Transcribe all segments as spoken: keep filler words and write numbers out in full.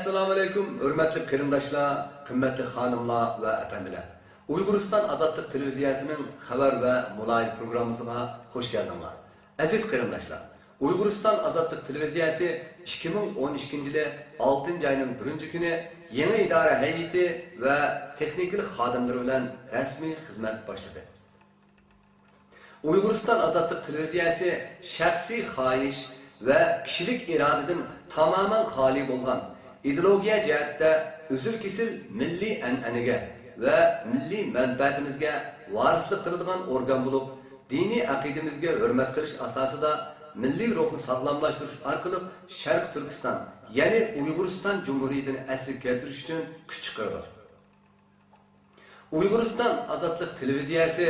ئەسسالامۇئەلەيكۇم، ھۆرمەتلىك قېرىنداشلار، قىممەتلىك خانىملار ۋە ئەپەندىلەر! ئۇيغۇرىستان ئازادلىق تېلېۋىزىيەسىنىڭ خەۋەر ۋە مۇلاھىزە پروگراممىسىغا خۇش كەلدىڭلار. ئەزىز قېرىنداشلار، ئۇيغۇرىستان ئازادلىق تېلېۋىزىيەسى ئىككى مىڭ ئون ئىككىنچى يىلى ئالتىنچى ئاينىڭ بىرىنچى كۈنى يېڭى ئىدارە ھەيئىتى ۋە تېخنىكىلىق خادىملىرى بىلەن رەسمىي خىزمەت باشلىدى. ئۇيغۇرىستان ئازادلىق تېلېۋىزىيەسى شەخسىي خاھىش ۋە كىشىلىك ئىرادىدىن تامامەن خالىي بولغان، ئىدېئولوگىيە جەھەتتە ئۈزۈل-كېسىل مىللىي ئەنئەنىگە ۋە مىللىي مەنپەئەتىمىزگە ۋارىسلىق قىلىدىغان ئورگان بولۇپ، دىنىي ئەقىدىمىزگە ھۆرمەت قىلىش ئاساسىدا مىللىي روھنى ساغلاملاشتۇرۇش ئارقىلىق شەرقىي تۈركىستان، يەنى ئۇيغۇرىستان جۇمھۇرىيىتىنى ئەسلىگە كەلتۈرۈش ئۈچۈن كۈچ چىقىرىدۇ. ئۇيغۇرىستان ئازادلىق تېلېۋىزىيەسى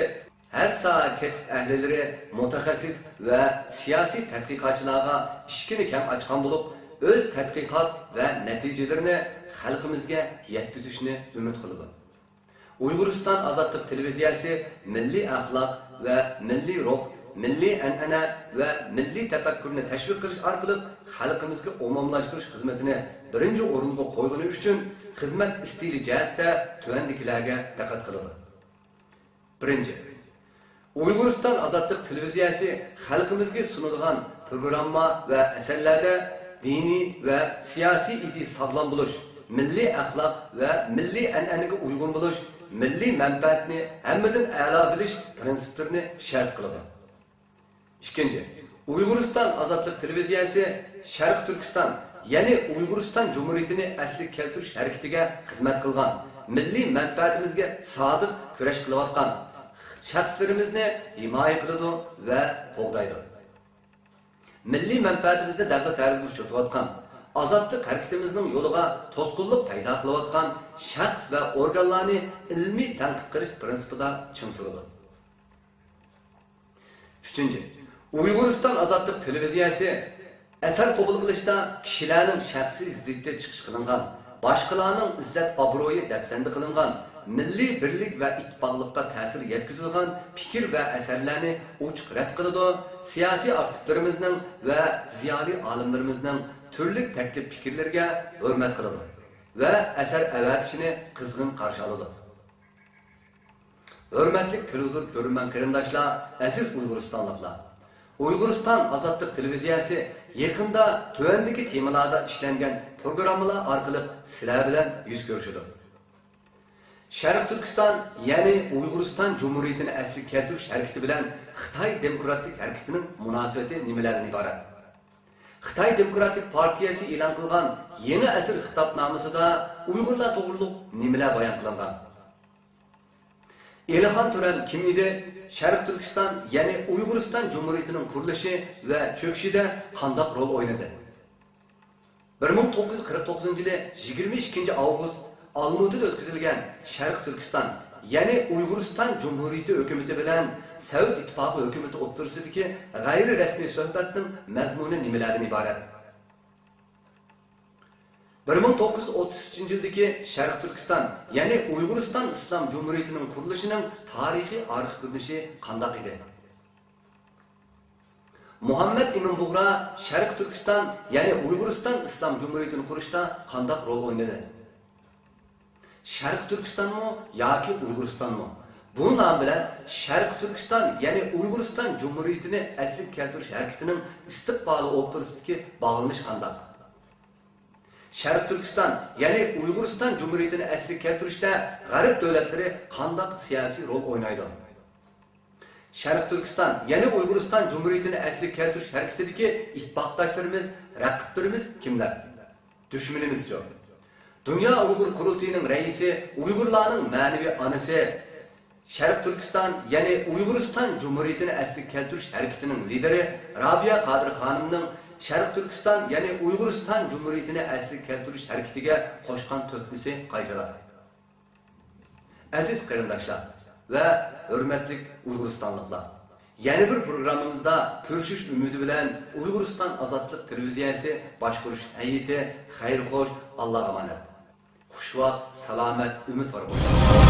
ھەر ساھە كەسىپ ئەھلىلىرى، مۇتەخەسسىس ۋە سىياسىي تەتقىقاتچىلارغا ئىشىكىنى كەڭ ئاچقان بولۇپ، ئۆز تەتقىقات ۋە نەتىجىلىرىنى خەلقىمىزگە يەتكۈزۈشنى ئۈمىد قىلىدۇ. ئۇيغۇرىستان ئازادلىق تېلېۋىزىيەسى مىللىي ئەخلاق ۋە مىللىي روھ، مىللىي ئەنئەنە ۋە مىللىي تەپەككۇرنى تەشۋىق قىلىش ئارقىلىق خەلقىمىزگە ئومۇملاشتۇرۇش خىزمىتىنى بىرىنچى ئورۇنغا قويغىنى ئۈچۈن خىزمەت ئىستىلى جەھەتتە تۆۋەندىكىلەرگە دىققەت قىلىدۇ. بىرىنچى، ئۇيغۇرىستان ئازادلىق تېلېۋىزىيەسى خەلقىمىزگە سۇنىدىغان پروگرامما ۋە ئەسەرلەردە دىنىي ۋە سىياسىي ئىدىيە ساغلام بولۇش، مىللىي ئەخلاق ۋە مىللىي ئەنئەنىگە ئۇيغۇن بولۇش، مىللىي مەنپەئەتنى ھەممىدىن ئەلا بىلىش پىرىنسىپلىرىنى شەرت قىلىدۇ. ئىككىنچى، ئۇيغۇرىستان ئازادلىق تېلېۋىزىيەسى شەرقىي تۈركىستان، يەنى ئۇيغۇرىستان جۇمھۇرىيىتىنى ئەسلىگە كەلتۈرۈش ھەرىكىتىگە خىزمەت قىلغان، مىللىي مەنپەئەتىمىزگە سادىق كۈرەش قىلىۋاتقان شەخسلىرىمىزنى ھىمايە قىلىدۇ ۋە قوغدايدۇ. مىللىي مەنپەئەتىمىزنى دەغدە-تەرۇزغا ئۇچرىتىۋاتقان، ئازادلىق ھەرىكىتىمىزنىڭ يولىغا توسقۇنلۇق پەيدا قىلىۋاتقان شەخس ۋە ئورگانلارنى ئىلمىي تەنقىد قىلىش پىرىنسىپىدا چىڭ تۇرىدۇ. ئۈچىنچى، ئۇيغۇرىستان ئازادلىق تېلېۋىزىيەسى ئەسەر قوبۇل قىلىشتا كىشىلەرنىڭ شەخسىي زىددىيىتى چىقىش قىلىنغان، باشقىلارنىڭ ئىززەت-ئابرۇيى دەپسەندە قىلىنغان، مىللىي بىرلىك ۋە ئىتتىپاقلىققا تەسىر يەتكۈزىدىغان پىكىر ۋە ئەسەرلەرنى ئوچۇق رەت قىلىدۇ، سىياسىي ئاكتىپلىرىمىزنىڭ ۋە زىيالىي ئالىملىرىمىزنىڭ تۈرلۈك تەكلىپ-پىكىرلىرىگە ھۆرمەت قىلىدۇ ۋە ئەسەر ئەۋەتىشىنى قىزغىن قارشى ئالىدۇ. ھۆرمەتلىك تېلېۋىزور كۆرۈرمەن قېرىنداشلار، ئەزىز ئۇيغۇرىستانلىقلار! ئۇيغۇرىستان ئازادلىق تېلېۋىزىيەسى يېقىندا تۆۋەندىكى تېمىلاردا ئىشلەنگەن پروگراممىلار ئارقىلىق سىلەر بىلەن يۈز كۆرۈشىدۇ. شەرقىي تۈركىستان، يەنى ئۇيغۇرىستان جۇمھۇرىيىتىنى ئەسلىگە كەلتۈرۈش ھەرىكىتى بىلەن خىتاي دېموكراتىك ھەرىكىتىنىڭ مۇناسىۋىتى نېمىلەردىن ئىبارەت؟ خىتاي دېموكراتىك پارتىيەسى ئېلان قىلغان يېڭى ئەسىر خىتابنامىسىدا ئۇيغۇرلار توغرۇلۇق نېمىلەر بايان قىلىنغان؟ ئېلىخان تۆرەم كىم ئىدى؟ شەرقىي تۈركىستان، يەنى ئۇيغۇرىستان جۇمھۇرىيىتىنىڭ قۇرۇلۇشى ۋە چۆكۈشىدە قانداق رول ئوينىدى؟ بىر مىڭ توققۇز يۈز قىرىق توققۇزىنچى يىلى يىگىرمە ئىككىنچى ئاۋغۇست ئالمۇتىدا ئۆتكۈزۈلگەن شەرقىي تۈركىستان، يەنى ئۇيغۇرىستان جۇمھۇرىيىتى ھۆكۈمىتى بىلەن سوۋېت ئىتتىپاقى ھۆكۈمىتى ئوتتۇرىسىدىكى غەيرىي رەسمىي سۆھبەتنىڭ مەزمۇنى نېمىلەردىن ئىبارەت؟ بىر مىڭ توققۇز يۈز ئوتتۇز ئۈچىنچى يىلدىكى شەرقىي تۈركىستان، يەنى ئۇيغۇرىستان ئىسلام جۇمھۇرىيىتىنىڭ قۇرۇلۇشىنىڭ تارىخىي ئارقا كۆرۈنۈشى قانداق ئىدى؟ مۇھەممەد ئىمىن بۇغرا شەرقىي تۈركىستان، يەنى ئۇيغۇرىستان ئىسلام جۇمھۇرىيىتىنى قۇرۇشتا قانداق رول ئوينىدى؟ شەرقىي تۈركىستانمۇ ياكى ئۇيغۇرىستانمۇ؟ بۇ نام بىلەن شەرقىي تۈركىستان، يەنى ئۇيغۇرىستان جۇمھۇرىيىتىنى ئەسلىگە كەلتۈرۈش ھەرىكىتىنىڭ ئىستىقبالى ئوتتۇرىسىدىكى باغلىنىش قانداق؟ شەرقىي تۈركىستان، يەنى ئۇيغۇرىستان جۇمھۇرىيىتىنى ئەسلىگە كەلتۈرۈشتە غەرب دۆلەتلىرى قانداق سىياسىي رول ئوينايدۇ؟ شەرقىي تۈركىستان، يەنى ئۇيغۇرىستان جۇمھۇرىيىتىنى ئەسلىگە كەلتۈرۈش ھەرىكىتىدىكى ئىتتىپاقداشلىرىمىز، رەقىبلىرىمىز كىملەر؟ دۈشمىنىمىزچۇ؟ دۇنيا ئۇيغۇر قۇرۇلتىيىنىڭ رەئىسى، ئۇيغۇرلارنىڭ مەنىۋى ئانىسى، شەرقىي تۈركىستان، يەنى ئۇيغۇرىستان جۇمھۇرىيىتىنى ئەسلىگە كەلتۈرۈش ھەرىكىتىنىڭ لىدىرى رابىيە قادىر خانىمنىڭ شەرقىي تۈركىستان، يەنى ئۇيغۇرىستان جۇمھۇرىيىتىنى ئەسلىگە كەلتۈرۈش ھەرىكىتىگە قوشقان تۆھپىسى قايسىلار؟ ئەزىز قېرىنداشلار ۋە ھۆرمەتلىك ئۇيغۇرىستانلىقلار! يەنە بىر پروگراممىمىزدا كۆرۈشۈش ئۈمىدى بىلەن ئۇيغۇرىستان ئازادلىق تېلېۋىزىيەسى باشقۇرۇش ھەيئىتى، خەير خوش، ئاللاغا ئامانەت. خۇش ۋاقىت، سالامەت، ئۈمىدۋار بولۇڭ.